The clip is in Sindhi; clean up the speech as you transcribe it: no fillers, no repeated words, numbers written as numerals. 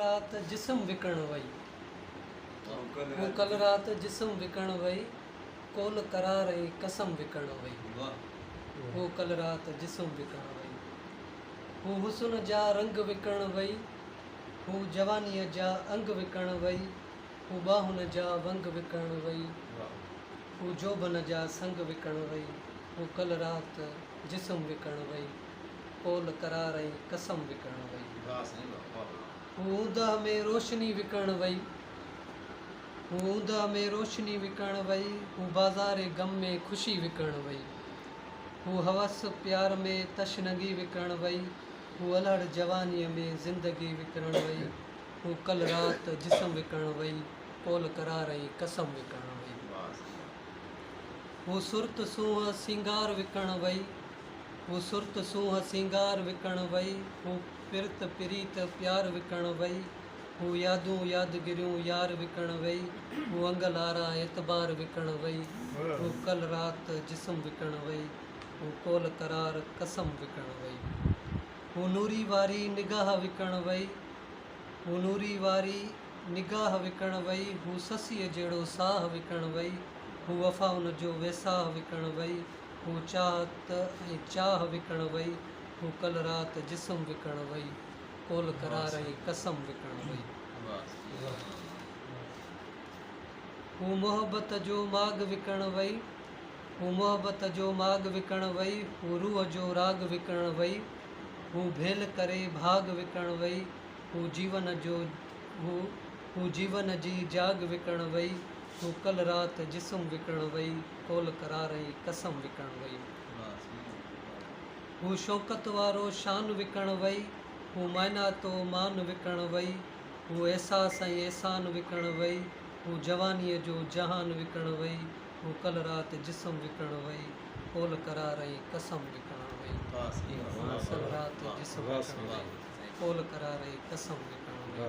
رات جسم وڪڻڻ وئي. هو ڪل رات جسم وڪڻڻ وئي، قول قرار ۽ قسم وڪڻڻ وئي. هو ڪل رات جسم وڪڻڻ وئي. هو حسن جا رنگ وڪڻڻ وئي، هو جوانيء جا انگ وڪڻڻ وئي، هو ٻانهن جا ونگ وڪڻڻ وئي، هو جوڀن جا سنگ وڪڻڻ وئي. هو ڪل رات جسم وڪڻڻ وئي، قول قرار ۽ قسم وڪڻڻ وئي. هو اوندهه ۾ روشني وڪڻڻ وئي. هو اوندهه ۾ روشني وڪڻڻ وئي. هو بازار غم ۾ خوشي وڪڻڻ وئي. هو هوس پيار ۾ تشنگي وڪڻڻ وئي. هو الهڙ جوانيء ۾ زندگي وڪڻڻ وئي. هو ڪل رات جسم وڪڻڻ وئي. قول قرار ۽ قسم وڪڻڻ وئي. هو سرت سونهن سينگار وڪڻڻ وئي. هو سرت سونهن سينگار وڪڻڻ وئي، هو پرت پريت پيار وڪڻڻ وئي، هو يادون يادگيريون يار وڪڻڻ وئي، هو انگل آرا اعتبار وڪڻڻ وئي، هو ڪل رات جسم وڪڻڻ وئي، هو قول قرار قسم وڪڻڻ وئي. هو نوري واري نگاهه وڪڻڻ وئي، هو نوري واري نگاهه وڪڻڻ وئي، هو سسيء جهڙو ساهه وڪڻڻ وئي، هو وفائن جو ويساهه وڪڻڻ وئي، هو چاهت ۽ چاهه وڪڻ وئي، هو ڪل رات جسم وڪڻ وئي، قول قرار ۽ قسم وڪڻ وئي. هو محبت جو ماڳ وڪڻ وئي، هو محبت جو ماڳ وڪڻ وئي، هو روح جو راڳ وڪڻ وئي، هو ڀيل ڪري ڀاڳ وڪڻ وئي، هو جيون جو هو هو جيون جي جاڳ وڪڻ وئي، هو ڪل رات جسم وڪڻ وئي، قول قرار ۽ قسم وڪڻ وئي. هو شوڪت وارو شان وڪڻ وئي، هو معنيٰ تو مان وڪڻ وئي، هو احساس ۽ احسان وڪڻ وئي، هو جوانيء جو جهان وڪڻ وئي، هو ڪل رات جسم وڪڻ وئي، قول قرار ۽ قسم وڪڻ وئي. هو ڪل رات جسم وڪڻ وئي، قول قرار ۽ قسم وڪڻ وئي.